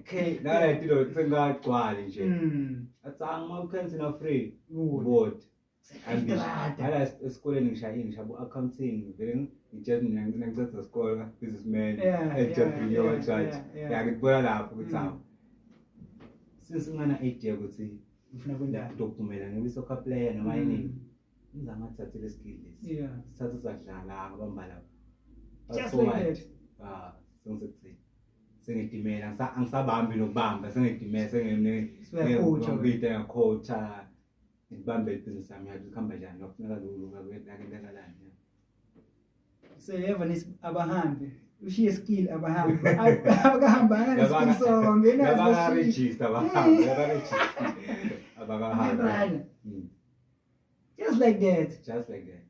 Okay, nalento sengagcwali nje. Athi angima weekends na free. Board. Ngala esikoleni ngishaya ngishaya accounting vele ngitshela mina ngiceda isikole businessman, entrepreneur judge. Ya ngikubona lapho ukuthi hawu. Since ngana idea ukuthi Ngifuna kwendaba. Ngizophumela ngibe soccer player noma yini. Ngizama ukuthathela iskill lesi. Sithatha sadlala ngabamba lapho. Just like that. Ah, sengikuthini. Sengidimela angisabambi nokubamba sengidimela sengine coacha ngibambe ibhizinisi yami yathi kuhamba njani ngafuneka lulu ngakendakalani. So yeva nisi abahambe ushiye skill abahambe abakahambanga neskill sonke nazo register abahambe abaregister abakahambe. Just like that. Just like that.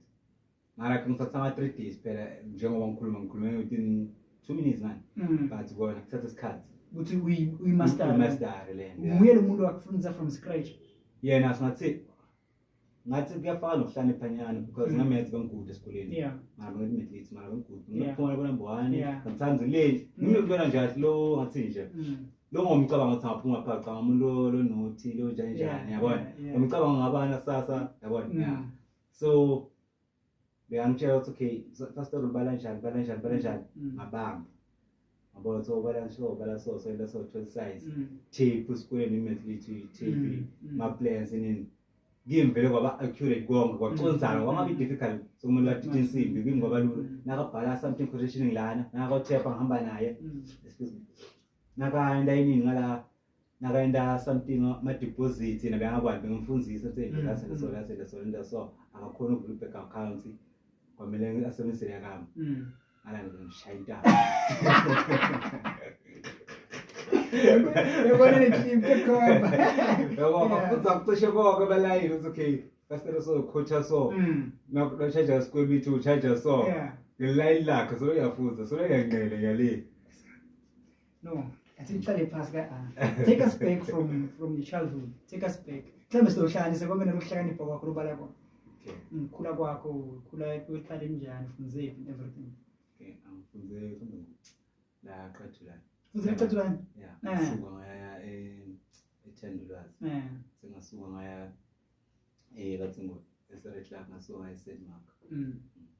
Mara ngithatha ama 3 days phela njengoba ngikhulume within 2 minutes man. But kona kuthatha isikhathi ukuthi uyimaster. Uyimaster le nto. Nguye lo muntu wakufundisa from scratch. Yena singathi ngathi kuyafana nokuhlakanipha nyana because ngamaths bengigude esikoleni. Mara ngimaths mara bengigude. Ngiphuma labo number 1. Sometimes late. Ngimntwana nje athi lo ngathi nje. Lo ngomcabango ukuthi ngaphuma phakathi cabanga umuntu lo nothi lo njani njani yabona. Ngomcabango ngabana kusasa yabona. Yeah. So beyangitshela ukuthi okay first of all bala njani bala njani bala njani ngabamba. Ngabona so bala so bala so so so 12 size. Tape esikoleni imaths tape ma plans nini. Kimi vele kwaba accurate konke kwaconzana kwangabi difficult so umuntu watitha insimbi kimi kwaba lula nakabhala something quotation lana nakathepha ngihamba naye excuse me nakaenda yini ngala nakaenda something ma deposit yena bengakwazi bengimfundzisa ukuthi la sele so la sele so into so akakhona ukuvula bank account kwamele asebenzise yakami ngala ngishaya intaba Yabona le clip ekhomba. Yabo bafuthi akucishe konke balayini uthi okay first so coach so. Na charge square meter charge so. Ngelayini lakhe so uyafuza so uyanqele ngale. No, asiqale phasi ka A. Take us back from your childhood. Take us back. Mhlawumbe sizohlanganisa konke nokuhlakanipha kwakho lobala kwakho. Okay. Khula kwakho, khula ekhaya njani, ufunze phi and everything. Okay, angifunze la Qethulani. Funze eQethulani? Yeah. Ngasuka ngaya eThandulwazi. Sengasuka ngaya bathi ngo eSeret Club ngasuka ngaya eSt Mark.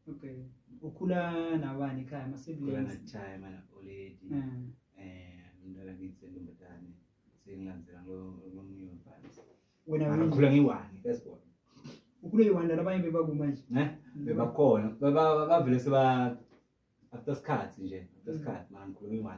Okay. Ukhula nabani ekhaya ama siblings? Ukhula na Chai mana Oledi. Umntwana kithi entombazane sengilandzela ngomunye umfana. Wena ngikhula ngiyi-one first born. Ukhule yi-one labanye bebakuma nje? Ne? Bebakhona. Bavele seba after isikhathi nje, after isikhathi manje ngikhula ngiyi-one.